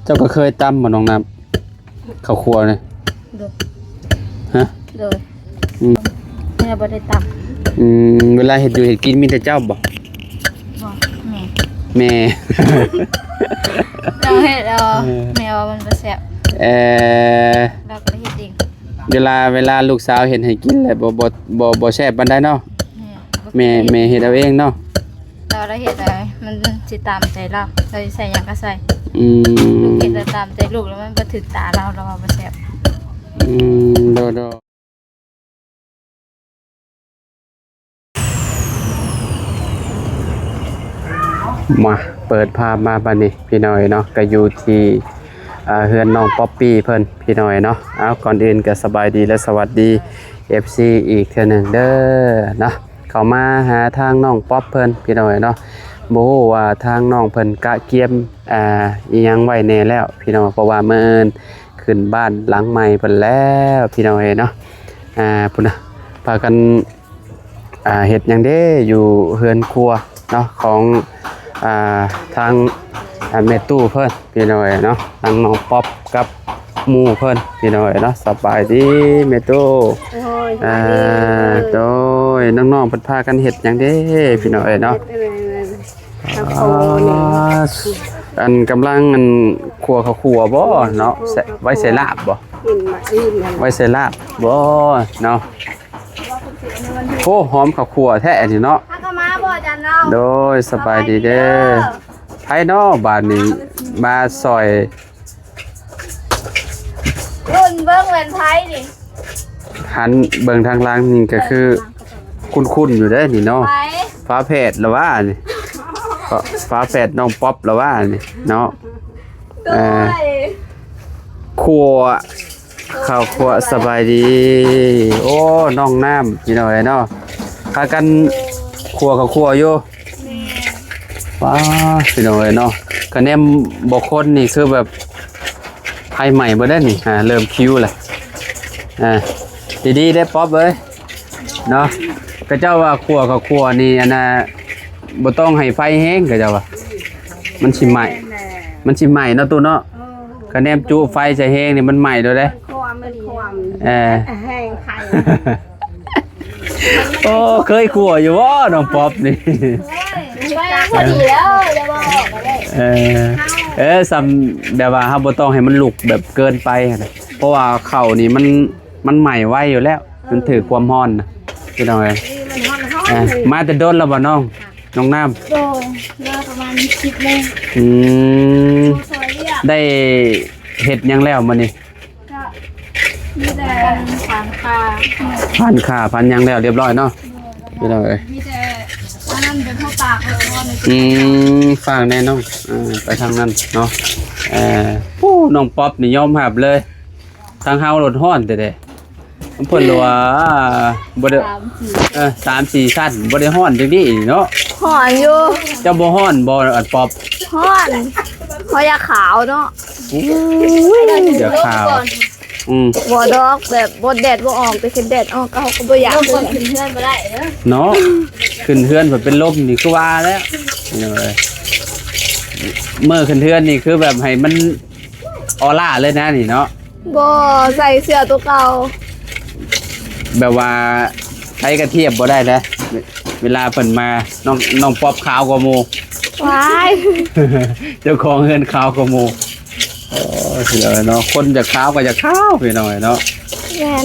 ເຈົ້າກໍເຄີຍຕຳບໍ່ນ້ອງນ້ຳ ເຂົ້າຄົວນີ້? ໂດຍ. ຮະ? ໂດຍ. ອືມ. ແມ່ບໍ່ໄດ້ຕຳ. ອືມ ເວລາເຮັດຢູ່ເຮັດກິນມີແຕ່ເຈົ້າບໍ່? ບໍ່ ແມ່. ແມ່ ລາວເຮັດເອົາ. ເອີ ແມ່ວ່າມັນບໍ່ແຊບ. ເອີ ລາວກໍເຮັດເອງ. ເວລາ ເວລາລູກສາວເຮັດໃຫ້ກິນແລ້ວບໍ່ ບໍ່ ບໍ່ ບໍ່ແຊບປານໃດເນາະ. ແມ່ ແມ່ ແມ່ເຮັດເອົາເອງເນາະ. ລາວ ລາວເຮັດໄດ້ ມັນຊິຕາມໃຈລາວ ລາວຊິໃສ່ຫຍັງກໍໃສ່. ອືມ ລູກເຮັດແລ້ວຕາມໃຈລູກ ແລ້ວມັນບໍ່ຖືກຕາລາວ ລາວວ່າບໍ່ແຊບ. ອືມ ໂດຍ ໂດຍ. ມາ ເປີດພາບມາບາດນີ້ພີ່ນ້ອງເນາະ ກໍຢູ່ທີ່ ອ່າ ເຮືອນນ້ອງປັອບປີ້ເພິ່ນພີ່ນ້ອງເນາະ. ເອົາ ກ່ອນອື່ນກໍສະບາຍດີ ແລະ ສະຫວັດດີ ເອັຟຊີ ອີກເທື່ອໜຶ່ງເດີເນາະ. ເຂົ້າມາຫາທາງນ້ອງປັອບເພິ່ນພີ່ນ້ອງເນາະ. ບໍ່ຮູ້ວ່າທາງນ້ອງເພິ່ນກະກຽມ ອ່າ ອີ່ຫຍັງໄວ້ແດ່ແລ້ວພີ່ນ້ອງ ເພາະວ່າມື້ອື່ນຂຶ້ນບ້ານຫຼັງໃໝ່ເພິ່ນແລ້ວພີ່ນ້ອງເນາະ. ອ່າ ພຸ້ນນະ ພາກັນ ອ່າ ເຮັດຫຍັງເດ້ຢູ່ເຮືອນຄົວເນາະ ຂອງ ອ່າ ທາງ ອ່າ ແມ່ຕູ້ເພິ່ນພີ່ນ້ອງເນາະ. ທາງນ້ອງປັອບກັບໝູ່ເພິ່ນພີ່ນ້ອງເນາະ. ສະບາຍດີແມ່ຕູ້. ໂດຍ ສະບາຍດີ. ອ່າ ໂດຍ ນ້ອງໆເພິ່ນພາກັນເຮັດຫຍັງເດ້ພີ່ນ້ອງເນາະ. ເຮັດອັນນັ້ນ ອັນ ອັນກຳລັງ ອັນ ຂົ້ວເຂົ້າຂົ້ວບໍ່ເນາະ? ເອີ ໄວ້ໃສ່ລາບບໍ່? ກິນມາອື່ນນັ້ນ ໄວ້ໃສ່ລາບບໍ່ເນາະ? ໂອ້ ຫອມເຂົ້າຂົ້ວແທ້ອັນນີ້ເນາະ. ພາກັນມາບໍ່ຈັນເນາະ? ໂດຍ ສະບາຍດີເດີ. ສະບາຍດີເດີ. ໃຜເນາະບາດນີ້ມາຊ່ອຍ? ລຸ້ນເບິ່ງແມ່ນໃຜນີ້. ຫັນເບິ່ງທາງຫຼັງນີ້ກໍຄືຄຸ້ນໆຢູ່ເດ້ນີ້ເນາະ. ໃຜ? ຝາແຝດລະຫວານີ້? ຝາ ຝາແຝດນ້ອງປັອບລະຫວານີ້ເນາະ. ໂດຍ. ເອີ ຂົ້ວ ເຂົ້າຂົ້ວ ສະບາຍດີ. ໂອ້ ນ້ອງນ້ຳພີ່ນ້ອງເນາະ ພາກັນຂົ້ວເຂົ້າຂົ້ວຢູ່. ແມ່ນ. ວ້າ ພີ່ນ້ອງເອີຍເນາະ ກະແນມບໍ່ຄົນນີ້ຄືແບບໄຟໄໝ້ເບິດແລ້ວນີ້. ອ່າ ເລີ່ມຄິວແລ້ວ. ອ່າ ດີໆເດ້ປັອບເອີຍເນາະ. ເຂົາເຈົ້າວ່າຂົ້ວເຂົ້າຂົ້ວນີ້ ອັນນ່າ ບໍ່ຕ້ອງໃຫ້ໄຟແຮງ ເຂົາເຈົ້າວ່າ ມັນຊິໄໝ້ ມັນຊິໄໝ້ເນາະຕູ້ເນາະ. ກະແນມຈຸໄຟໃສ່ແຮງນີ້ມັນໄໝ້ໂດດເດ້. ຄວາມ ມັນຄວາມ ເອີ ແຮງໄຟ. ໂອ້ ເຄີຍຂົ້ວຢູ່ບໍ່ນ້ອງປັອບນີ້? ເຄີຍ ໄຟພໍດີແລ້ວ ຢ່າບອກກໍໄດ້. ເອີ ເອີ ສ່ຳແບບວ່າເຮົາບໍ່ຕ້ອງໃຫ້ມັນລຸກແບບເກີນໄປຫັ້ນນະ ເພາະວ່າເຂົ້ານີ້ມັນ ມັນໄໝ້ໄວຢູ່ແລ້ວ ມັນຖືກຄວາມຮ້ອນນະ ພີ່ນ້ອງເອີຍ. ເອີ ມາແຕ່ດົນແລ້ວບໍ່ນ້ອງ ນ້ອງນ້ຳ? ໂດຍ ມາປະມານສິບໂມງ. ອືມ ໄດ້ເຮັດຫຍັງແລ້ວມື້ນີ້? ກໍມີແຕ່ຝານຂາ ຝານຂາຝານຫຍັງແລ້ວຮຽບຮ້ອຍເນາະ ໂດຍ ພີ່ນ້ອງເອີຍ. ມີແຕ່ອັນນັ້ນເປັນເຮົາຕາກໄວ້ກ່ອນ. ອືມ ຝາກແນ່ນ້ອງ ເອີ ໄປທາງນັ້ນເນາະ. ເອີ ຜູ້ນ້ອງປັອບນີ້ຍອມຮັບເລີຍ ທາງເຮົາໂລດຮ້ອນແທ້ໆ ເພິ່ນວ່າບໍ່ໄດ້ ສາມສີ່ ເອີ ສາມສີ່ຊັ້ນ ບໍ່ໄດ້ຮ້ອນຈັ່ງນີ້ເນາະ. ຮ້ອນຢູ່. ເຈົ້າບໍ່ຮ້ອນບໍ່ ອັນປັອບ? ຮ້ອນ ເຮົາຢາກຂາວເນາະ. ໂອ້ຍ ຢາກຂາວ. ອືມ ບໍ່ດອກ ແບບບໍ່ແດດບໍ່ອອກ ແຕ່ຄັນແດດອອກກໍເຮົາກໍບໍ່ຢາກ. ຂຶ້ນເຮືອນບໍ່ໄດ້ເດີເນາະ ຂຶ້ນເຮືອນເພິ່ນເປັນລົມນີ້ຄືວ່າແລ້ວ. ເອີ ມື້ຂຶ້ນເຮືອນນີ້ຄືແບບໃຫ້ມັນ ອອລ່າເລີຍນະນີ້ເນາະ. ບໍ່ ໃສ່ເສື້ອຕົວເກົ່າ ແບບວ່າໃຜກະທຽບບໍ່ໄດ້ນະ ເວລາເພິ່ນມາ ນ້ອງ ນ້ອງປັອບຂາວກວ່າໝູ່. ວ້າຍ ເຈົ້າຂອງເຮືອນຂາວກວ່າໝູ່. ໂອ້ຍ ເນາະ ຄົນຢາກຂາວກໍຢາກຂາວ ພີ່ນ້ອງເນາະ. ແມ່ນ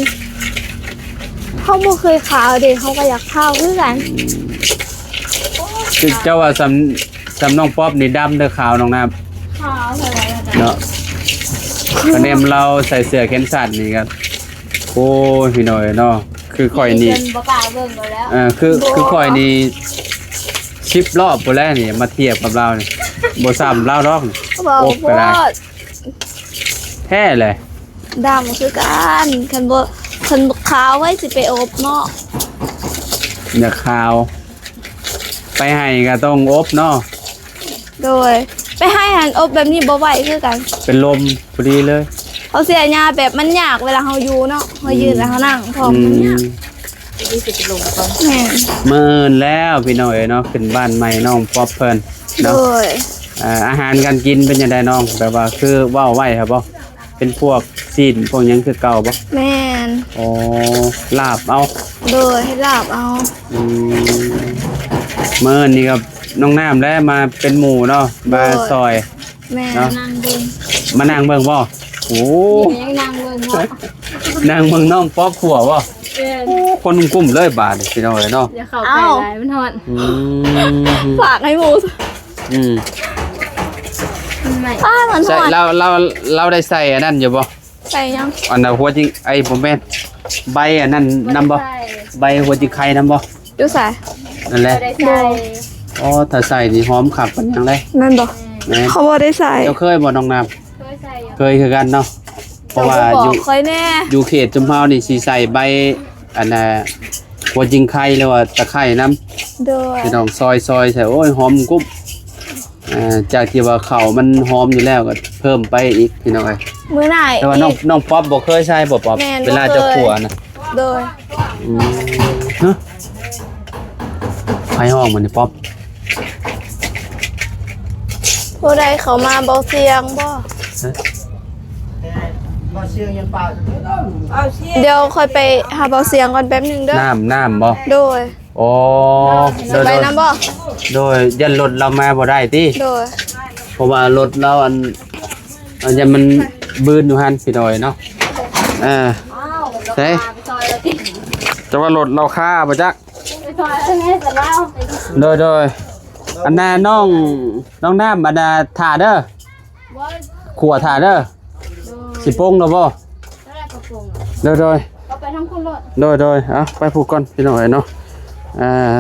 ເຮົາບໍ່ເຄີຍຂາວເດ້ ເຮົາກໍຢາກຂາວຄືກັນ. ອືມ ເຈົ້າວ່າສ່ຳ ສ່ຳນ້ອງປັອບນີ້ດຳເດີ ຂາວນ້ອງນ້ຳ ຂາວເທົ່າໃດລະເນາະ. ຄະແນນລາວໃສ່ເສື້ອແຂນສັ້ນນີ້ກໍ ໂອ້ຍ ພີ່ນ້ອງເນາະ ຄືຂ້ອຍນີ້ ເພິ່ນບໍ່ກ້າເບິ່ງແລ້ວ. ເອີ ຄື ຄືຂ້ອຍນີ້ສິບລອບພຸ້ນແຫຼະນີ້ ມາທຽບກັບລາວນີ້ ບໍ່ສ່ຳລາວດອກ. ເວົ້າ ໂອ້ ໂພດ ແທ້ແຫຼະ ດຳຄືກັນ. ຄັນບໍ່ ຄັນບໍ່ຂາວໃຜຊິໄປອົບເນາະ. ຢາກຂາວ ໄປໄຮ່ກໍຕ້ອງອົບເນາະ. ໂດຍ ໄປໄຮ່ຫັ້ນອົບແບບນີ້ບໍ່ໄຫວຄືກັນ ເປັນລົມພໍດີເລີຍ. ເຮົາເສຍຫຍ້າແບບມັນຍາກ ເວລາເຮົາຢູ່ເນາະ ເຮົາຢືນ ອືມ ແລ້ວເຮົານັ່ງພ້ອມ ອືມ ມັນຍາກ. ແມ່ນ ມື້ອື່ນແລ້ວພີ່ນ້ອງເອີຍເນາະ ຂຶ້ນບ້ານໃໝ່ນ້ອງປັອບເພິ່ນເນາະ. ໂດຍ ເອີ ອາຫານການກິນເປັນຈັ່ງໃດນ້ອງ? ແບບວ່າຄືເວົ້າໄວ້ຫັ້ນບໍ່? ເປັນພວກຊີ້ນພວກຫຍັງຄືເກົ່າບໍ່? ແມ່ນ. ອໍ ລາບເອົາ. ໂດຍ ລາບເອົາ. ອືມ ມື້ນີ້ກໍນ້ອງນ້ຳແຫຼະມາເປັນໝູ່ເນາະ ມາ ໂດຍ ຊ່ອຍ. ແມ່ນ ເນາະ ນັ່ງເບິ່ງ ມານັ່ງເບິ່ງບໍ່? ໂອ້ ຍັງນັ່ງເບິ່ງເນາະ ນັ່ງເບິ່ງນ້ອງປອບຄົວບໍ່? ແມ່ນ. ໂອ້ ຄົນກຸ້ມເລີຍບາດນີ້ ພີ່ນ້ອງເອີຍເນາະ. ຢ່າເຂົ້າໃກ້ຫຼາຍ ມັນຮ້ອນ. ອືມ ຝາກໃຫ້ໝູ່. ອືມ ມັນໄໝ້ ອ້າ ມັນຮ້ອນ. ລາວ ລາວ ລາວໄດ້ໃສ່ອັນນັ້ນຢູ່ບໍ່? ໃສ່ຫຍັງ? ອັນນ່າ ຫົວຈິງ ໄອ້ ບໍ່ແມ່ນ ໃບອັນນັ້ນນຳບໍ່? ບໍ່ໄດ້ໃສ່ ໃບຫົວຈິງໄຄນຳບໍ່? ຢູ່ໃສ? ນັ້ນແຫຼະ ບໍ່ໄດ້ໃສ່. ອໍ ຖ້າໃສ່ນີ້ຫອມຄັກປານຫຍັງເດ້. ແມ່ນບໍ່? ແມ່ນ. ເຂົາບໍ່ໄດ້ໃສ່. ເຈົ້າເຄີຍບໍ່ນ້ອງນ້ຳ? ເຄີຍໃສ່ຢູ່. ເຄີຍຄືກັນເນາະ ເພາະວ່າຢູ່ ເຈົ້າບໍ່ບອກຂ້ອຍແດ່ ຢູ່ເຂດຊຸມເຮົານີ້ຊິໃສ່ໃບ ອັນນ່າ ຫົວຈິງໄຄ ຫຼືວ່າຕະໄຄນຳ. ໂດຍ ພີ່ນ້ອງ ຊອຍໆໃສ່ ໂອ້ຍ ຫອມກຸ້ມ. ອ່າ ຈາກທີ່ວ່າເຂົ້າມັນຫອມຢູ່ແລ້ວ ກໍເພີ່ມໄປອີກ ພີ່ນ້ອງເອີຍ. ມື້ໜ້າ ແຕ່ວ່ານ້ອງ ອີກ ນ້ອງປັອບບໍ່ເຄີຍໃສ່ບໍ່ປັອບ? ແມ່ນ ເວລາເຈົ້າ ບໍ່ເຄີຍ ຂົ້ວນະ. ໂດຍ. ອືມ ຮະ ໃຜຮ້ອງບັດນີ້ປັອບ? ຜູ້ໃດເຂົ້າມາ? ເບົາສຽງບໍ່? ຮະ ເບົາສຽງຍັງປາກ. ດຽວຂ້ອຍໄປຫາເບົາສຽງກ່ອນແປັບໜຶ່ງເດີ. ນ້ຳ ນ້ຳບໍ່? ໂດຍ. ອໍ ຊິໄປນຳບໍ່? ໂດຍ ໂດຍ ຢ້ານລົດລາວມາບໍ່ໄດ້ຕິ? ໂດຍ. ເພາະວ່າລົດລາວ ອັນ ອັນ ຢ້ານມັນບືນຢູ່ຫັ້ນ ພີ່ນ້ອງເນາະ. ເອີ ເອີ ແຕ່ວ່າລົດລາວຄາບໍ່ຈັກ. ໂດຍ ໂດຍ ອັນນ່າ ນ້ອງ ນ້ອງນ້ຳ ອັນນ່າ ຖ້າເດີ ຂົ້ວຖ້າເດີ. ໂດຍ. ຊິປົງແລ້ວບໍ່? ໂດຍ ໂດຍ ເອົາໄປທາງພຸ້ນໂລດ. ໂດຍ ໂດຍ ເອົາໄປພຸ້ນກ່ອນ ພີ່ນ້ອງເອີຍເນາະ. ອ່າ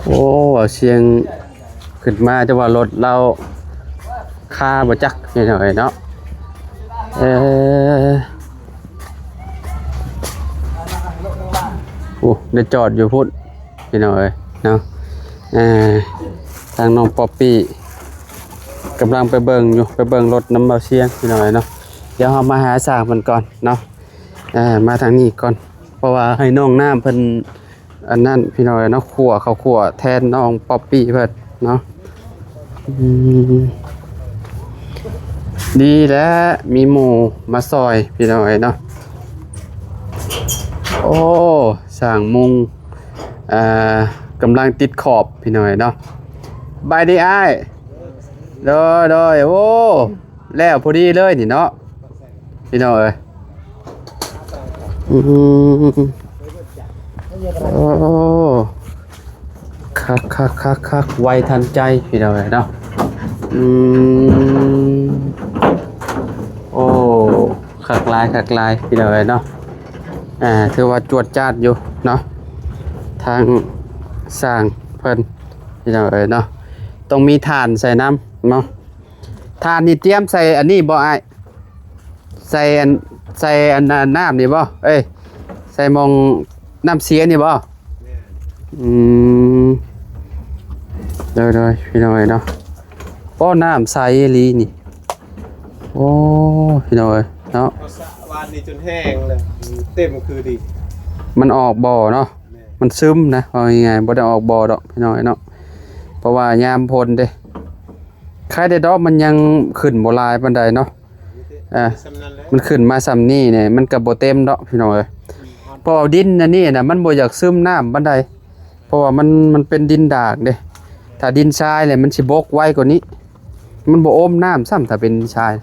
ໂອ້ ເອົາສຽງຂຶ້ນມາ ແຕ່ວ່າລົດລາວຄາບໍ່ຈັກ ພີ່ນ້ອງເອີຍເນາະ. ເອີ ໂອ້ ໄດ້ຈອດຢູ່ພຸ້ນ ພີ່ນ້ອງເອີຍເນາະ. ເອີ ທາງນ້ອງປັອບປີ້ກຳລັງໄປເບິ່ງຢູ່ ໄປເບິ່ງລົດນຳເບົາສຽງ ພີ່ນ້ອງເອີຍເນາະ. ດຽວເຮົາມາຫາຊ່າງເພິ່ນກ່ອນເນາະ. ເອີ ມາທາງນີ້ກ່ອນ ເພາະວ່າໃຫ້ນ້ອງນ້ຳເພິ່ນ ອັນນັ້ນ ພີ່ນ້ອງເອີຍເນາະ ຂົ້ວເຂົ້າຂົ້ວແທນນ້ອງປັອບປີ້ເພິ່ນເນາະ. ອືມ ດີແລ້ວ ມີໝູ່ມາຊ່ອຍ ພີ່ນ້ອງເອີຍເນາະ. ໂອ້ ສ້າງມຸງ ອ່າ ກຳລັງຕິດຂອບ ພີ່ນ້ອງເອີຍເນາະ. ສະບາຍດີອ້າຍ. ໂດຍ ໂດຍ ໂອ້ ແລ້ວພໍດີເລີຍນີ້ເນາະ ພີ່ນ້ອງເອີຍ. ອືມ ໂອ້ ຄັກໆໆໆ ໄວທັນໃຈ ພີ່ນ້ອງເອີຍເນາະ. ອືມ ໂອ້ ຄັກຫຼາຍ ຄັກຫຼາຍ ພີ່ນ້ອງເອີຍເນາະ. ອ່າ ຖືວ່າຈວດຈາດຢູ່ເນາະ ທາງຊ່າງເພິ່ນ ພີ່ນ້ອງເອີຍເນາະ. ຕ້ອງມີຖ່ານໃສ່ນຳເນາະ. ຖ່ານນີ້ຕຽມໃສ່ອັນນີ້ບໍ່ອ້າຍ? ໃສ່ອັນ ໃສ່ອັນ ອັນນ້ຳນີ້ບໍ່? ເອີຍ ໃສ່ໝ່ອງນ້ຳເສຍນີ້ບໍ່? ແມ່ນ. ອືມ ໂດຍໆ ພີ່ນ້ອງເອີຍເນາະ. ໂອ້ ນ້ຳໃສອີ່ຫຼີນີ້. ໂອ້ ພີ່ນ້ອງເອີຍເນາະ ວານນີ້ຈົນແຫ້ງເລີຍ ເຕັມຄືດີ. ມັນອອກບໍ່ເນາະ? ແມ່ນ. ມັນຊຶມນະ ເວົ້າງ່າຍໆ ບໍ່ໄດ້ອອກບໍ່ດອກ ພີ່ນ້ອງເອີຍເນາະ. ເພາະວ່າຍາມຝົນເດ້ ໄຄແດ່ດອກ ມັນຍັງຂຶ້ນບໍ່ຫຼາຍປານໃດເນາະ. ອ່າ ມັນຂຶ້ນມາຊ່ຳນີ້ນີ້ ມັນກໍບໍ່ເຕັມດອກ ພີ່ນ້ອງເອີຍ. ເພາະວ່າດິນອັນນີ້ນະ ມັນບໍ່ຢາກຊຶມນ້ຳປານໃດ ເພາະວ່າມັນ ມັນເປັນດິນດາກເດ້. ຖ້າດິນຊາຍແຫຼະ ມັນຊິບົກໄວກວ່ານີ້ ມັນບໍ່ອົມນ້ຳຊ້ຳ ຖ້າເປັນຊາຍ.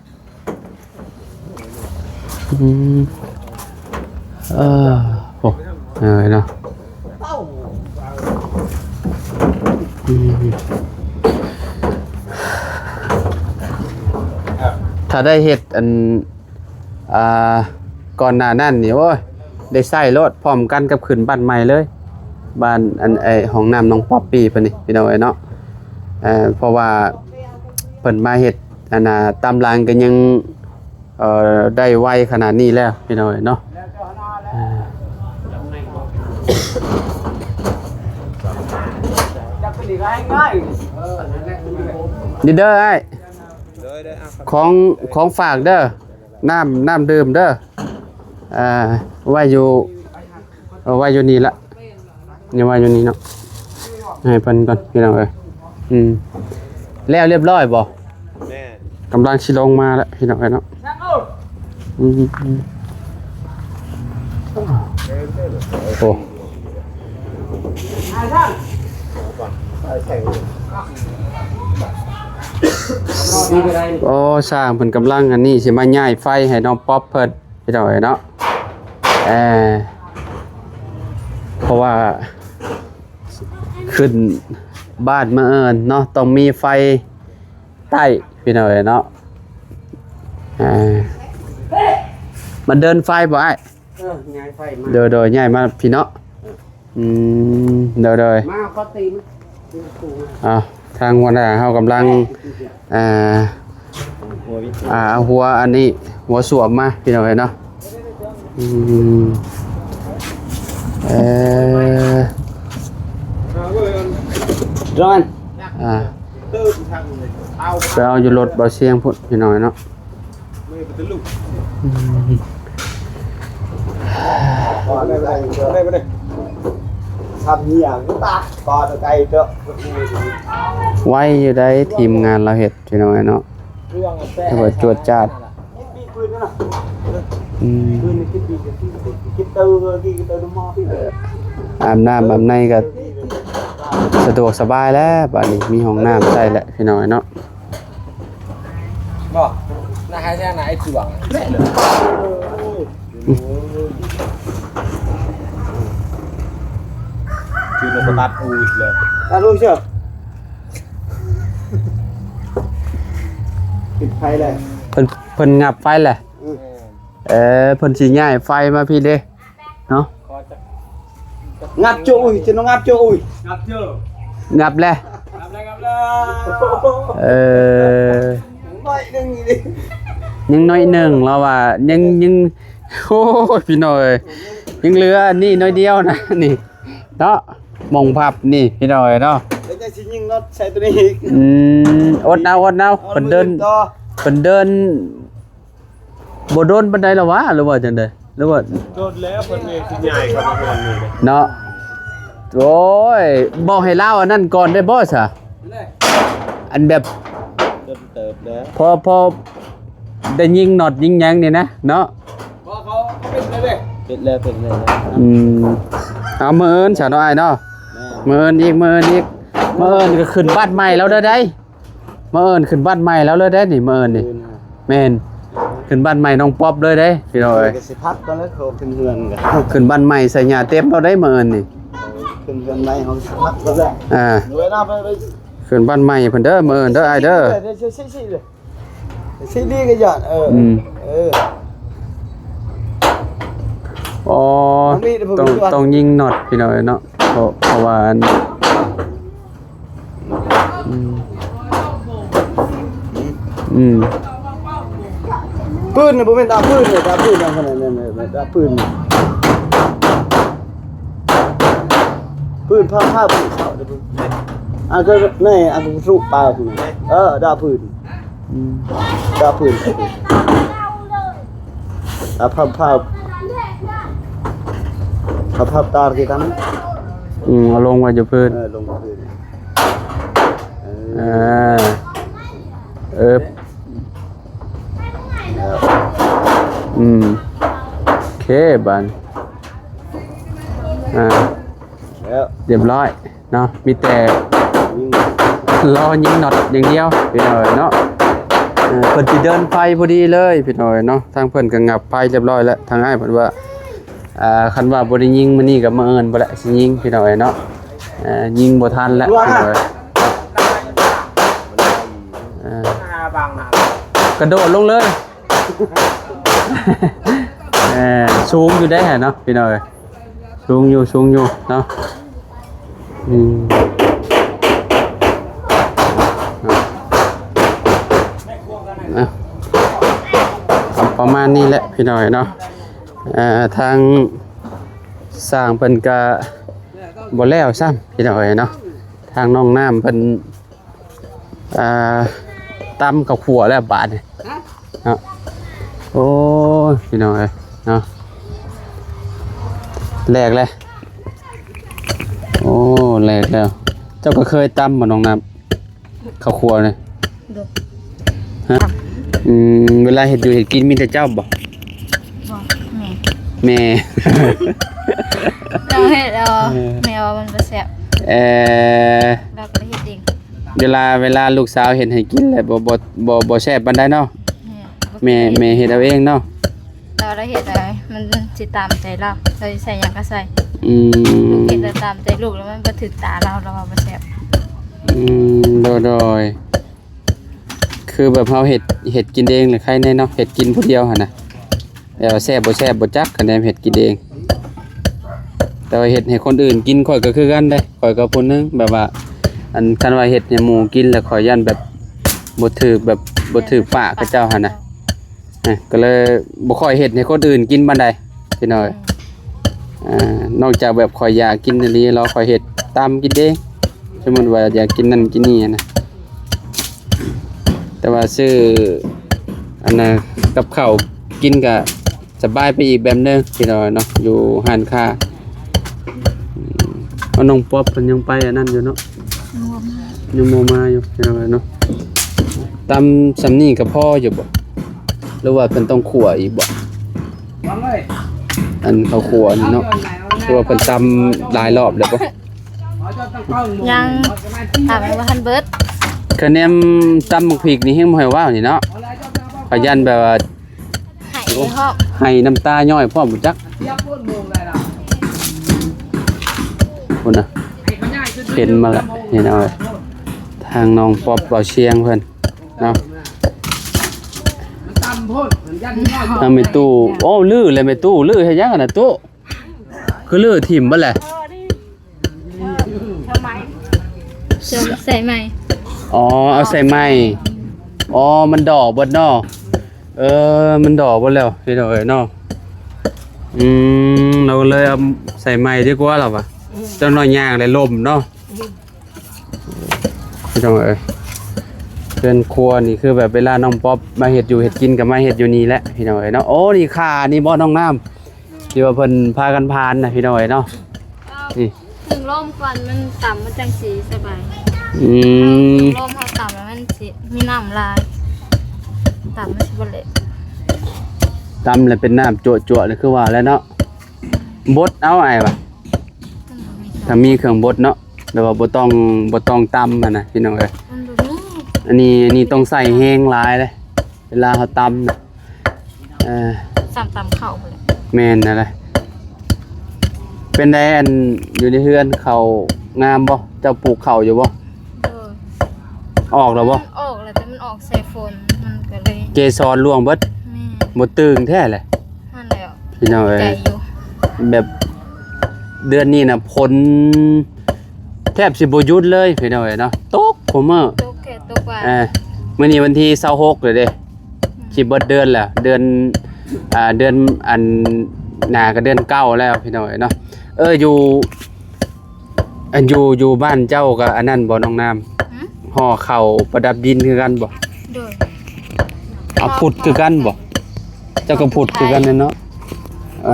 ອືມ ເອີ ໂອ້ ເອີເນາະ. ອືມ ຖ້າໄດ້ເຮັດອັນ ອ່າ ກ່ອນໜ້ານັ້ນນີ້ ໂອ້ຍ ໄດ້ໃຊ້ໂລດ ພ້ອມກັນກັບຂຶ້ນບ້ານໃໝ່ເລີຍ ບ້ານອັນ ໄອ້ ຫ້ອງນ້ຳນ້ອງປັອບປີ້ເພິ່ນນີ້ ພີ່ນ້ອງເອີຍເນາະ. ເອີ ເພາະວ່າເພິ່ນມາເຮັດອັນນ່າ ຕາມຫຼັງກໍຍັງ ເອີ ໄດ້ໄວຂະໜາດນີ້ແລ້ວ ພີ່ນ້ອງເອີຍເນາະ. ເອີ ນີ້ເດີອ້າຍ ໂດຍໆ ເອົາ ຂອງ ຂອງຝາກເດີ ນ້ຳ ນ້ຳດື່ມເດີ. ອ່າ ໄວ້ຢູ່ ເອົາໄວ້ຢູ່ນີ້ລະ ນີ້ໄວ້ຢູ່ນີ້ເນາະ ໃຫ້ເພິ່ນກ່ອນ ພີ່ນ້ອງເອີຍ. ອືມ ແລ້ວລຽບຮ້ອຍບໍ່? ແມ່ນ ກຳລັງຊິລົງມາແລ້ວພີ່ນ້ອງເອີຍເນາະ. ອືມ ໂອ້ ໂອ້ ຊ່າງເພິ່ນກຳລັງອັນນີ້ ຊິມາຍ້າຍໄຟໃຫ້ນ້ອງປັອບເພິ່ນ ພີ່ນ້ອງເອີຍເນາະ. ເອີ ເພາະວ່າຂຶ້ນບ້ານມື້ອື່ນເນາະ ຕ້ອງມີໄຟໃຕ້ ພີ່ນ້ອງເອີຍເນາະ. ເອີ ມັນເດີນໄຟບໍ່ອ້າຍ? ເອີ ຍ້າຍໄຟມາ ໂດຍໆ ຍ້າຍມາພີ່ເນາະ. ເອີ ອືມ ໂດຍໆ ມາຂໍຕີມາ. ເອົາ ທາງຫົວໜ້າເຮົາກຳລັງ ອ່າ ອ່າ ເອົາຫົວອັນນີ້ ຫົວສ້ວມມາ ພີ່ນ້ອງເອີຍເນາະ. ອືມ ເອີ ດອນ ອ່າ ໄປເອົາຢູ່ລົດບ່າວຊຽງພຸ້ນ ພີ່ນ້ອງເອີຍເນາະ. ໄວຢູ່ໃດ໋ ທີມງານລາວເຮັດ ພີ່ນ້ອງເອີຍເນາະ ແຕ່ວ່າຈວດຈາດ. ອືມ ອາບນ້ຳອາບໃນກໍສະດວກສະບາຍແລ້ວ ບາດນີ້ມີຫ້ອງນ້ຳໃຊ້ແລ້ວ ພີ່ນ້ອງເອີຍເນາະ. ບໍ່ ນາຫາຍແທ້ນາໄອ້ຈວງ ຄືນກກະຕັດອູອີກແລ້ວ ຕັດອູເຊີ ປິດໄຟແລ້ວ ເພິ່ນ ເພິ່ນຫຍັບໄຟແລ້ວ. ອືມ ເອີ ເພິ່ນຊິຍ້າຍໄຟມາພີ້ເດ້. ເນາະ ງັບໂຈອຸຍ ຈະນອງງັບໂຈອຸຍ ງັບໂຈ ງັບແລ້ວ ງັບແລ້ວ ງັບແລ້ວ ເອີ ໜ້ອຍໜຶ່ງນີ້ ຍັງໜ້ອຍໜຶ່ງ ລາວວ່າຍັງ ຍັງ ໂອ້ຍ ພີ່ນ້ອງເອີຍ ຍັງເຫຼືອອັນນີ້ໜ້ອຍດຽວນະ ນີ້ເນາະ ໝ່ອງພັບນີ້ ພີ່ນ້ອງເອີຍເນາະ. ແລ້ວຈະຊິຍິງນັອດໃສ່ໂຕນີ້ອີກ ອືມ ອົດເອົາ ອົດເອົາ ເພິ່ນເດີນ ເພິ່ນເດີນ ບໍ່ດົນປານໃດລະຫວາ ຫຼືວ່າຈັ່ງໃດ ຫຼືວ່າ ດົນແລ້ວ ເພິ່ນເອງຊິຍ້າຍເຂົ້າມາເຮືອນນີ້ເນາະ. ໂອ້ຍ ບອກໃຫ້ລາວອັນນັ້ນກ່ອນໄດ້ບໍ່ຊະ ອັນແບບ ດົນເຕີບແລ້ວ ພໍ ພໍໄດ້ຍິງນັອດຍິງຫຍັງນີ້ນະເນາະ. ບໍ່ ເຂົາ ເຂົາປິດແລ້ວເດ້ ປິດແລ້ວ ປິດແລ້ວ ອືມ ເອົາ ມື້ອື່ນຊະເນາະອ້າຍເນາະ. ແມ່ນ ມື້ອື່ນອີກ ມື້ອື່ນອີກ ມື້ອື່ນກໍຂຶ້ນບ້ານໃໝ່ແລ້ວເດີ ມື້ອື່ນຂຶ້ນບ້ານໃໝ່ແລ້ວເລີຍເດ້ນີ້ ມື້ອື່ນນີ້. ແມ່ນ ຂຶ້ນບ້ານໃໝ່ນ້ອງປັອບເລີຍເດ້ພີ່ນ້ອງເອີຍ. ກໍຊິພັກກ່ອນແລ້ວ ເຂົາຂຶ້ນເຮືອນກໍ ຂຶ້ນບ້ານໃໝ່ໃສ່ຫຍ້າເຕັມແລ້ວເດ້ມື້ອື່ນນີ້. ຂຶ້ນເຮືອນໃໝ່ເຮົາຊິພັກກ່ອນແລ້ວ ອ່າ ຂຶ້ນບ້ານໃໝ່ເພິ່ນເດີມື້ອື່ນເດີອ້າຍເດີ. ຊິດີກໍຢ້ານ ເອີ ອືມ ເອີ ອໍ ຕ້ອງ ຕ້ອງຍິງນັອດພີ່ນ້ອງເອີຍເນາະ ເພາະ ເພາະວ່າອັນ ອືມ ອືມ ປືນນະ ບໍ່ແມ່ນດາບປືນເດ້ ດາບປືນນະ ດາບປືນນະ ປືນພາ ພາປືນເຂົາເດ້ ອັນກໍໃນ ອັນກໍສຸກປາພຸ້ນ ເອີ ດາບປືນ ອືມ ດາບປືນ ດາບພາ ພາ ພາ ພາຕາທີ່ທຳ ອືມ ເອົາລົງໄວ້ຢູ່ພື້ນ ເອີ ລົງໄວ້ພື້ນ ເອີ ເອີ ອືມ ໂອເຄ ບາດນີ້ ອ່າ ແລ້ວ ຮຽບຮ້ອຍເນາະ ມີແຕ່ລໍຍິງນັອດຢ່າງດຽວພີ່ນ້ອງເອີຍເນາະ. ເອີ ເພິ່ນຊິເດີນໄຟພໍດີເລີຍພີ່ນ້ອງເອີຍເນາະ ທາງເພິ່ນກໍຫຍັບໄຟຮຽບຮ້ອຍແລ້ວ ທາງອ້າຍເພິ່ນວ່າ ອ່າ ຄັນວ່າບໍ່ໄດ້ຍິງມື້ນີ້ກໍມື້ອື່ນພຸ້ນແຫຼະຊິຍິງພີ່ນ້ອງເອີຍເນາະ. ເອີ ຍິງບໍ່ທັນແລ້ວພີ່ນ້ອງເອີຍ ເອີ ກະໂດດລົງເລີຍ ເອີ ສູງຢູ່ເດ້ຫັ້ນເນາະພີ່ນ້ອງເອີຍ ສູງຢູ່ ສູງຢູ່ເນາະ. ອືມ ເນາະ ເອົາ ປະມານນີ້ແຫຼະພີ່ນ້ອງເນາະ. ເອີ ທາງຊ່າງເພິ່ນກະບໍ່ແລ້ວຊ້ຳພີ່ນ້ອງເອີຍເນາະ ທາງນ້ອງນ້ຳເພິ່ນ ອ່າ ຕຳເຂົ້າຂົ້ວແລ້ວບາດນີ້ເນາະ. ໂອ້ຍ ພີ່ນ້ອງເອີຍເນາະ ແຫຼກແລ້ວ ໂອ້ ແຫຼກແລ້ວ. ເຈົ້າກໍເຄີຍຕຳບໍ່ ນ້ອງນ້ຳ? ເຂົ້າຄົວນີ້? ໂດຍ. ຮະ? ອືມ ເວລາເຮັດຢູ່ເຮັດກິນມີແຕ່ເຈົ້າບໍ່? ບໍ່ ແມ່. ແມ່. ເຈົ້າເຮັດເອົາ. ເອີ ແມ່ວ່າມັນບໍ່ແຊບ. ເອີ ລາວກໍເຮັດເອງ. ເວລາ ເວລາລູກສາວເຮັດໃຫ້ກິນແລ້ວບໍ່ ບໍ່ ບໍ່ ບໍ່ແຊບປານໃດເນາະ. ແມ່ ແມ່ ແມ່ເຮັດເອົາເອງເນາະ. ລາວ ລາວເຮັດໃດມັນຊິຕາມໃຈລາວ ລາວຊິໃສ່ຫຍັງກໍໃສ່. ອືມ ລູກເຮັດແລ້ວຕາມໃຈລູກ ແລ້ວມັນບໍ່ຖືກຕາລາວ ລາວວ່າບໍ່ແຊບ. ອືມ ໂດຍ ໂດຍ. ຄືແບບເຮົາເຮັດ ເຮັດກິນເອງລະໄຄແນ່ເນາະ ເຮັດກິນຜູ້ດຽວຫັ້ນນະ. ແຕ່ວ່າແຊບບໍ່ແຊບບໍ່ຈັກ ຄັນແນມເຮັດກິນເອງ. ແຕ່ວ່າເຮັດໃຫ້ຄົນອື່ນກິນ ຂ້ອຍກໍຄືກັນເດ້ ຂ້ອຍກໍຜູ້ໜຶ່ງ ແບບວ່າ ອັນ ຄັນວ່າເຮັດໃຫ້ໝູກິນ ແລ້ວຂ້ອຍຢ້ານແບບບໍ່ຖືກ ແບບບໍ່ຖືກປາກເຂົາເຈົ້າຫັ້ນນະ. ອ່ະ ກໍເລີຍບໍ່ຄ່ອຍເຮັດໃຫ້ຄົນອື່ນກິນປານໃດ ພີ່ນ້ອງເອີຍ. ອ່າ ນອກຈາກແບບຂ້ອຍຢາກກິນອີ່ຫຼີ ແລ້ວຂ້ອຍເຮັດຕຳກິນເອງ ສົມມຸດວ່າຢາກກິນນັ້ນກິນນີ້ນະ. ແຕ່ວ່າຊື້ ອັນນ່າ ກັບເຂົ້າກິນກະສະບາຍໄປອີກແບບໜຶ່ງ ພີ່ນ້ອງເນາະ ຢູ່ຮ້ານຄ້າ. ອືມ ເອົາ ນ້ອງປັອບເພິ່ນຍັງໄປອັນນັ້ນຢູ່ເນາະ. ຍັງບໍ່ມາ ຍັງບໍ່ມາຢູ່ ພີ່ນ້ອງເອີຍເນາະ. ຕຳສ່ຳນີ້ກໍພໍຢູ່ບໍ່ ຫຼືວ່າເພິ່ນຕ້ອງຂົ້ວອີກບໍ່? ອັນເຂົ້າຂົ້ວນີ້ເນາະ ຄືວ່າເພິ່ນຕຳຫຼາຍລອບແລ້ວບໍ່? ຍັງ ຕຳຍັງບໍ່ທັນເບິດ. ຄະແນນຕຳໝາກພິກນີ້ແຮງບໍ່ໃຫ້ເວົ້ານີ້ເນາະ ຂະຫຍັນແບບວ່າ ໄຫ້ ໂອ້ ໄຫ້ນ້ຳຕາຍ້ອຍພ້ອມບໍ່ຈັກ. ພຸ້ນນະ ເຫັນມາລະ ເຫັນເອົາ ທາງນ້ອງປັອບເບົາຊຽງເພິ່ນເນາະ. ທາງແມ່ຕູ້ ໂອ້ ລື້ແລ້ວແມ່ຕູ້ ລື້ເຮັດຫຍັງຫັ້ນນະຕູ້? ຄືລື້ຖິ້ມເບິດແຫຼະ. ໃສ່ໃໝ່. ອໍ ເອົາໃສ່ໃໝ່. ອໍ ມັນດໍເບິດເນາະ. ເອີ ມັນດໍເບິດແລ້ວ ພີ່ນ້ອງເອີຍເນາະ. ອືມ ລາວກໍເລີຍເອົາໃສ່ໃໝ່ດີກວ່າລາວວ່າ ຈັກໜ້ອຍຍ່າງແລ້ວລົ້ມເນາະ. ພີ່ນ້ອງເອີຍ ເຮືອນຄົວນີ້ຄືແບບເວລານ້ອງປັອບມາເຮັດຢູ່ເຮັດກິນກໍມາເຮັດຢູ່ນີ້ແຫຼະ ພີ່ນ້ອງເອີຍເນາະ. ໂອ້ ນີ້ຂານີ້ບໍ່ ນ້ອງນ້ຳ ທີ່ວ່າເພິ່ນພາກັນພານນະ ພີ່ນ້ອງເອີຍເນາະ. ນີ້ ເຖິງລົມກ່ອນມັນຕຳມັນຈັ່ງຊິສະບາຍ. ອືມ ເຖິງລົມເຮົາຕຳແລ້ວມັນຊິມີນ້ຳຫຼາຍ ຕຳມັນຊິບໍ່ເລະ. ຕຳແລ້ວເປັນນ້ຳຈົວໆ ຄືວ່າແຫຼະເນາະ. ບົດເອົາອ້າຍວ່າ ມັນບໍ່ມີ ຖ້າມີເຄື່ອງບົດເນາະ ແບບວ່າບໍ່ຕ້ອງ ບໍ່ຕ້ອງຕຳຫັ້ນນະ ພີ່ນ້ອງເອີຍ. ມັນບໍ່ມີ. ອັນນີ້ ອັນນີ້ຕ້ອງໃຊ້ແຮງຫຼາຍເດ້ ເວລາເຮົາຕຳນະ. ເອີ ສ່ຳຕຳເຂົ້າພຸ້ນແຫຼະ. ແມ່ນຫັ້ນແຫຼະ. ເປັນໃດ ອັນ ຢູ່ໃນເຮືອນເຂົ້າງາມບໍ່? ເຈົ້າປູກເຂົ້າຢູ່ບໍ່? ໂດຍ. ອອກແລ້ວບໍ່? ອອກແລ້ວ ແຕ່ມັນອອກໃສ່ຝົນ ມັນກໍເລີຍ ເກສອນລ່ວງເບິດ. ແມ່ນ. ບໍ່ຕຶງແທ້ແຫຼະ. ຫັ້ນແຫຼະ ພີ່ນ້ອງເອີຍ ແບບເດືອນນີ້ນະ ຝົນແທບຊິບໍ່ຢຸດເລີຍ ພີ່ນ້ອງເອີຍເນາະ. ຕົກຄູ່ມື້ ຕົກແທ້ຕົກວ່າ. ເອີ ມື້ນີ້ວັນທີຊາວຫົກແລ້ວເດ້. ອືມ ຊິເບິດເດືອນແລ້ວ ເດືອນ ອ່າ ເດືອນ ອັນ ໜ້າກໍເດືອນເກົ້າແລ້ວ ພີ່ນ້ອງເອີຍເນາະ. ເອີ ຢູ່ ອັນຢູ່ ຢູ່ບ້ານເຈົ້າກໍອັນນັ້ນບໍ່ ນ້ອງນ້ຳ? ຫື? ຫໍ່ເຂົ້າປະດັບດິນຄືກັນບໍ່? ໂດຍ. ເອົາ ພຸດຄືກັນບໍ່? ເຈົ້າກໍພຸດຄືກັນແຫຼະເນາະ. ເອີ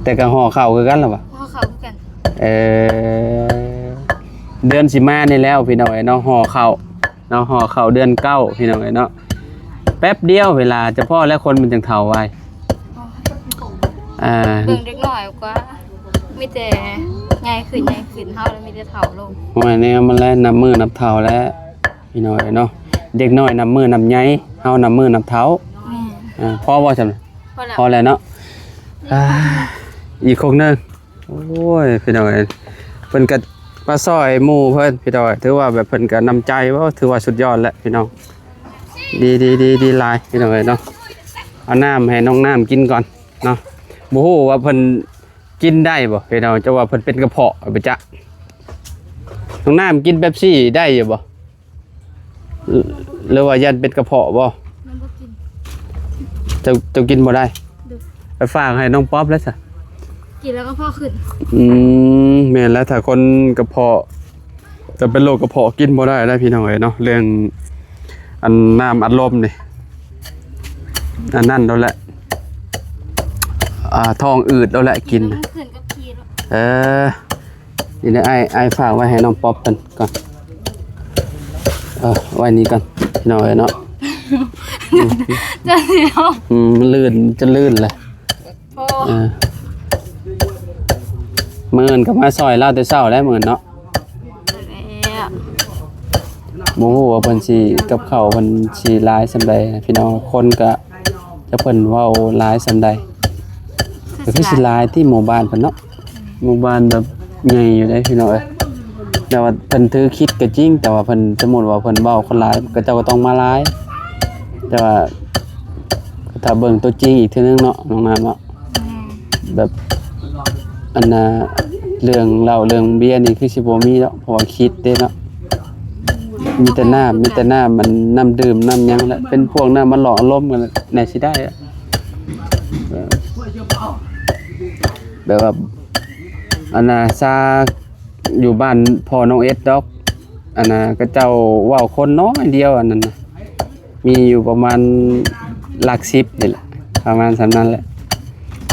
ແຕ່ກໍຫໍ່ເຂົ້າຄືກັນລະຫວາ? ຫໍ່ເຂົ້າຄືກັນ. ເອີ ເດືອນຊິມານີ້ແລ້ວ ພີ່ນ້ອງເອີຍເນາະ ຫໍ່ເຂົ້າເນາະ ຫໍ່ເຂົ້າເດືອນເກົ້າ ພີ່ນ້ອງເອີຍເນາະ. ແປັບດຽວເວລາຈະພໍ້ແລ້ວ ຄົນມັນຈັ່ງເຖົ້າໄວ. ອ່າ ເບິ່ງເດັກນ້ອຍກວ່າ ມີແຕ່ໃຫຍ່ຂຶ້ນ ໃຫຍ່ຂຶ້ນ ເຮົາມີແຕ່ເຖົ້າລົງ. ໂອ້ຍ ແນວມັນແຫຼະ ນັບມື້ນັບເຖົ້າແຫຼະ ພີ່ນ້ອງເອີຍເນາະ. ເດັກນ້ອຍນັບມື້ນັບໃຫຍ່ ເຮົານັບມື້ນັບເຖົ້າ. ແມ່ນ. ອ່າ ພໍບໍ່ຊັ້ນ? ພໍແລ້ວ ພໍແລ້ວເນາະ. ອ່າ ອີກຄົກໜຶ່ງ. ໂອ້ຍ ພີ່ນ້ອງເອີຍ ເພິ່ນກໍມາຊ່ອຍໝູ່ເພິ່ນ ພີ່ນ້ອງເອີຍ. ຖືວ່າແບບເພິ່ນກໍນ້ຳໃຈ ໂອ້ ຖືວ່າສຸດຍອດແຫຼະ ພີ່ນ້ອງ. ດີ ດີ ດີ ດີຫຼາຍ ພີ່ນ້ອງເອີຍເນາະ. ເອົານ້ຳໃຫ້ນ້ອງນ້ຳກິນກ່ອນເນາະ. ບໍ່ຮູ້ວ່າເພິ່ນກິນໄດ້ບໍ່ ພີ່ນ້ອງ ເຈົ້າວ່າເພິ່ນເປັນກະເພາະບໍ່ຈັກ. ນ້ອງນ້ຳກິນເປັບຊີໄດ້ຢູ່ບໍ່? ຫຼືວ່າຢ້ານເປັນກະເພາະບໍ່? ມັນບໍ່ກິນ. ເຈົ້າ ເຈົ້າກິນບໍ່ໄດ້? ໂດຍ. ໄປຝາກໃຫ້ນ້ອງປັອບແລ້ວຊະ. ກິນແລ້ວກະເພາະຂຶ້ນ. ອືມ ແມ່ນແລ້ວ ຖ້າຄົນກະເພາະ ຈະເປັນໂລກກະເພາະກິນບໍ່ໄດ້ນະ ພີ່ນ້ອງເອີຍເນາະ. ເລື່ອງອັນນ້ຳອັດລົມນີ້ ອັນນັ້ນໂລດແຫຼະ ອ່າ ທ້ອງອືດໂລດແຫຼະກິນ. ເອີ ນີ້ເດີ ອ້າຍ ອ້າຍຝາກໄວ້ໃຫ້ນ້ອງປັອບເພິ່ນກ່ອນ. ເອີ ໄວ້ນີ້ກ່ອນພີ່ນ້ອງເອີຍເນາະ. ຈະຊິເນາະ ອືມ ມັນລື່ນ ຈະລື່ນແຫຼະ. ໂອ້ ເອີ ມື້ອື່ນກໍມາຊ່ອຍລາວແຕ່ເຊົ້າແຫຼະ ມື້ອື່ນເນາະ. ແລ້ວ ບໍ່ຮູ້ວ່າເພິ່ນຊິ ກັບເຂົ້າເພິ່ນຊິຫຼາຍສ່ຳໃດພີ່ນ້ອງ. ຄົນກະ ຈັກເພິ່ນເວົ້າຫຼາຍສ່ຳໃດ ກໍຄືຊິຫຼາຍທີ່ໝູ່ບ້ານເພິ່ນເນາະ. ໝູ່ບ້ານແບບໃຫຍ່ຢູ່ເດ້ພີ່ນ້ອງເອີຍ. ແຕ່ວ່າເພິ່ນຖືຄິດກໍຈິງ ແຕ່ວ່າເພິ່ນ ສົມມຸດວ່າເພິ່ນເວົ້າຄົນຫຼາຍ ເຂົາເຈົ້າກໍຕ້ອງມາຫຼາຍ. ແຕ່ວ່າຖ້າເບິ່ງຕົວຈິງອີກເທື່ອໜຶ່ງເນາະ ນ້ອງນ້ຳເນາະ. ແມ່ນ ແບບ ອັນນ່າ ເລື່ອງເຫຼົ້າເລື່ອງເບຍນີ້ຄືຊິບໍ່ມີດອກ ເພາະວ່າຄິດເດ້ເນາະ. ມີແຕ່ນ້ຳ ມີແຕ່ນ້ຳ ມັນ ນ້ຳດື່ມ ນ້ຳຫຍັງແຫຼະ ເປັນພວກນ້ຳມາຫຼອກອາລົມກັນແຫຼະ ແນ່ຊິໄດ້. ເອີ ແບບວ່າ ອັນນ່າ ຊາ ຢູ່ບ້ານພໍ່ນ້ອງເອັດດອກ ອັນນ່າ ເຂົາເຈົ້າເວົ້າຄົນນ້ອຍດຽວ ອັນນັ້ນນະ ມີຢູ່ປະມານຫຼັກສິບນີ້ແຫຼະ ປະມານສ່ຳນັ້ນແຫຼະ.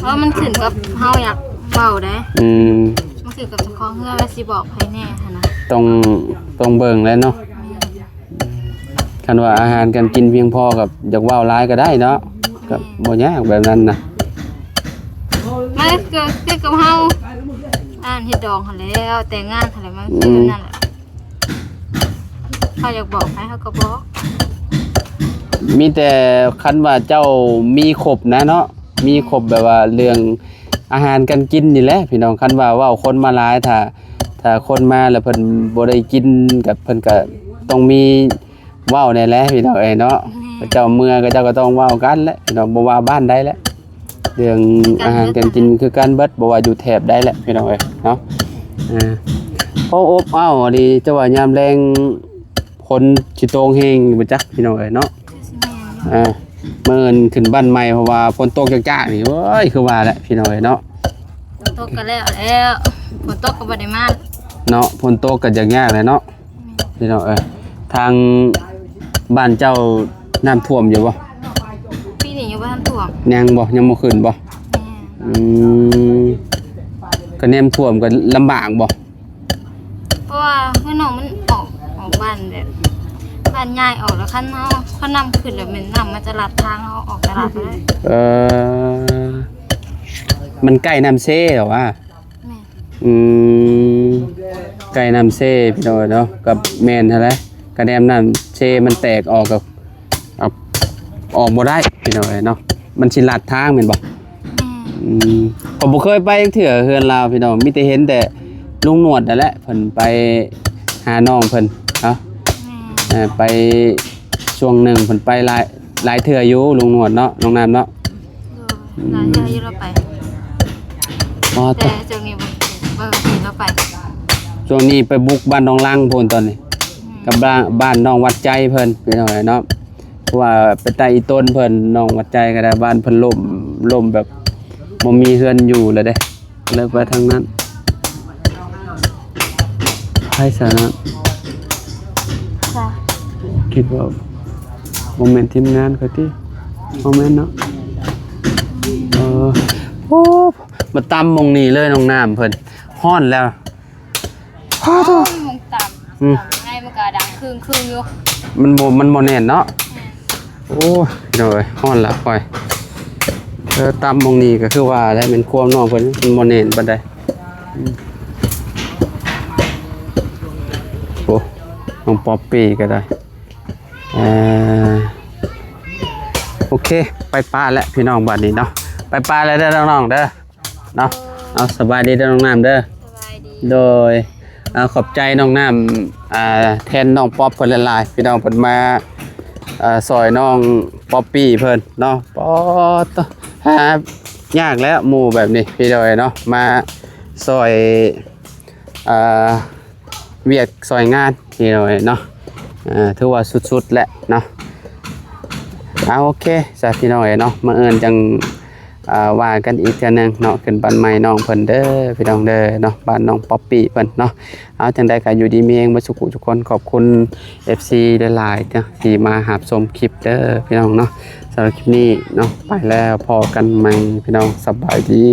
ເພາະມັນຂຶ້ນກັບເຮົາຢາກເວົ້າເດ້. ອືມ ມັນຂຶ້ນກັບເຈົ້າຂອງເຮືອນວ່າຊິບອກໃຜແນ່ຫັ້ນນະ. ຕ້ອງ ຕ້ອງເບິ່ງແຫຼະເນາະ. ແມ່ນ ຄັນວ່າອາຫານການກິນພຽງພໍ ກໍຢາກເວົ້າຫຼາຍກໍໄດ້ເນາະ ກໍບໍ່ຍາກແບບນັ້ນນະ. ມັນກໍຄືກັບເຮົາ ອັນເຮັດດອງຫັ້ນແຫຼະ ແຕ່ງງານຫັ້ນແຫຼະ ມັນຄືແບບນັ້ນແຫຼະ. ເຮົາຢາກບອກໃຜເຮົາກໍບອກ. ມີແຕ່ຄັນວ່າເຈົ້າມີຄົບນະເນາະ ມີຄົບແບບວ່າເລື່ອງອາຫານການກິນນີ້ແຫຼະພີ່ນ້ອງ. ຄັນວ່າເວົ້າຄົນມາຫຼາຍ ຖ້າ ຖ້າຄົນມາແລ້ວເພິ່ນບໍ່ໄດ້ກິນ ກໍເພິ່ນກໍຕ້ອງມີເວົ້າແດ່ແຫຼະພີ່ນ້ອງເອີຍເນາະ. ແມ່ນ ເຂົາເຈົ້າເມືອ ເຂົາເຈົ້າກໍຕ້ອງເວົ້າກັນແຫຼະພີ່ນ້ອງ ບໍ່ວ່າບ້ານໃດແຫຼະ. ເລື່ອງອາຫານການກິນຄືກັນເບິດ ບໍ່ວ່າຢູ່ແຖບໃດແຫຼະພີ່ນ້ອງເອີຍເນາະ. ອ່າ ໂອ້ ອົບອ້າວອີ່ຫຼີ ຈະວ່າຍາມແລງຝົນຊິຕົກແຮງຢູ່ບໍ່ຈັກພີ່ນ້ອງເອີຍເນາະ. ອ່າ ມື້ອື່ນຂຶ້ນບ້ານໃໝ່ ເພາະວ່າຝົນຕົກຈາກໆນີ້ ໂອ້ຍ ຄືວ່າແຫຼະພີ່ນ້ອງເອີຍເນາະ. ຝົນຕົກກໍແລ້ວແລ້ວ ຝົນຕົກກໍບໍ່ໄດ້ມາເນາະ. ຝົນຕົກກໍຍາກໆແຫຼະເນາະ. ແມ່ນ ພີ່ນ້ອງເອີຍ ທາງບ້ານເຈົ້ານ້ຳຖ້ວມຢູ່ບໍ່? ປີນີ້ຍັງບໍ່ທັນຖ້ວມ. ຍັງບໍ່? ຍັງບໍ່ຂຶ້ນບໍ່? ແມ່ນ ອືມ ກໍນ້ຳຖ້ວມກໍລຳບາກບໍ່? ເພາະວ່າເຮືອນນ້ອງມັນອອກ ອອກບ້ານແບບ ບ້ານໃຫຍ່ອອກ ແລ້ວຄັນເຮົາ ຄັນນ້ຳຂຶ້ນແລ້ວແມ່ນນ້ຳມັນຈະລັດທາງເຮົາອອກຕະຫຼາດບໍ່ໄດ້. ເອີ ມັນໃກ້ນ້ຳເຊເຫວາ? ແມ່ນ ອືມ ໃກ້ນ້ຳເຊພີ່ນ້ອງເອີຍເນາະ. ກໍແມ່ນຫັ້ນແຫຼະ ກະແນມນ້ຳເຊມັນແຕກອອກ ກໍ ອອກ ອອກບໍ່ໄດ້ພີ່ນ້ອງເອີຍເນາະ ມັນຊິລັດທາງແມ່ນບໍ່? ແມ່ນ ອືມ ຂ້ອຍບໍ່ເຄີຍໄປຈັກເທື່ອເຮືອນລາວພີ່ນ້ອງ ມີແຕ່ເຫັນແຕ່ລຸງໜວດນັ້ນແຫຼະ ເພິ່ນໄປຫານ້ອງເພິ່ນເນາະ. ແມ່ນ ເອີ ໄປຊ່ວງໜຶ່ງ ເພິ່ນໄປຫຼາຍ ຫຼາຍເທື່ອຢູ່ ລຸງໜວດເນາະ ນ້ອງນ້ຳເນາະ. ໂດຍ ອືມ ຫຼາຍເທື່ອຢູ່ລາວໄປ. ອໍ ແຕ່ຊ່ວງນີ້ບໍ່ ບໍ່ເຫັນລາວໄປ. ຊ່ວງນີ້ໄປບຸກບ້ານໜອງລັງພຸ້ນຕອນນີ້. ອືມ ກັບບ້ານ ບ້ານນ້ອງວັດໃຈເພິ່ນ ພີ່ນ້ອງເອີຍເນາະ. ເພາະວ່າໄປໄຕ່ອີຕົນເພິ່ນ ນ້ອງວັດໃຈກໍໄດ້ ບ້ານເພິ່ນລົ້ມ ລົ້ມແບບບໍ່ມີເຮືອນຢູ່ແລ້ວເດ້. ເລີຍໄປທາງນັ້ນ. ໃຜຊະນະ? ຄິດວ່າບໍ່ແມ່ນທີມງານຂ້ອຍຕິ? ບໍ່ແມ່ນເນາະ. ເອີ ໂອ້ ມາຕຳໝ່ອງນີ້ເລີຍ ນ້ອງນ້ຳເພິ່ນ ຮ້ອນແລ້ວ. ໂອ້ ໝ່ອງຕຳ ອືມ ຕຳໃຫ້ມັນກໍດັງຄຶ່ງໆຢູ່ ມັນບໍ່ ມັນບໍ່ແໜ້ນເນາະ. ແມ່ນ ໂອ້ຍ ພີ່ນ້ອງເອີຍ ຮ້ອນລະຂ້ອຍ. ເອີ ຕຳໝ່ອງນີ້ກໍຄືວ່າແຫຼະ ແມ່ນຄວາມນ້ອງເພິ່ນ ມັນບໍ່ແໜ້ນປານໃດ. ອືມ ໂອ້ ນ້ອງປັອບປີ້ກໍໄດ້. ເອີ ໂອເຄ ໄປປະແຫຼະພີ່ນ້ອງ ບາດນີ້ເນາະ ໄປປະແລ້ວເດີນ້ອງໆເດີ. ເນາະ ເອົາ ສະບາຍດີເດີນ້ອງນ້ຳເດີ. ສະບາຍດີ ໂດຍ ເອົາ ຂອບໃຈນ້ອງນ້ຳ ອ່າ ແທນນ້ອງປັອບເພິ່ນຫຼາຍໆ ພີ່ນ້ອງ ເພິ່ນມາ ເອີ ຊ່ອຍນ້ອງປັອບປີ້ເພິ່ນເນາະ. ປອດໂທ້ ຫາຍາກແລ້ວໝູ່ແບບນີ້ ພີ່ນ້ອງເນາະ ມາຊ່ອຍ ອ່າ ວຽກຊ່ອຍງານພີ່ນ້ອງເນາະ. ອ່າ ຖືວ່າສຸດໆແຫຼະເນາະ. ອ່າ ໂອເຄຊະພີ່ນ້ອງເນາະ ມື້ອື່ນຈັ່ງ ອ່າ ວ່າກັນອີກເທື່ອໜຶ່ງເນາະ ຂຶ້ນບ້ານໃໝ່ນ້ອງເພິ່ນເດີພີ່ນ້ອງເດີເນາະ ບ້ານນ້ອງປັອບປີ້ເພິ່ນເນາະ. ເອົາ ຈັ່ງໃດກໍຢູ່ດີມີແຮງເບິດສູ່ຜູ້ທຸກຄົນ ຂອບຄຸນເອັຟຊີຫຼາຍໆເນາະ ທີ່ມາຮັບຊົມຄລິບເດີພີ່ນ້ອງເນາະ. ສຳລັບຄລິບນີ້ເນາະ ໄປແລ້ວ ພໍ້ກັນໃໝ່ພີ່ນ້ອງ ສະບາຍດີ.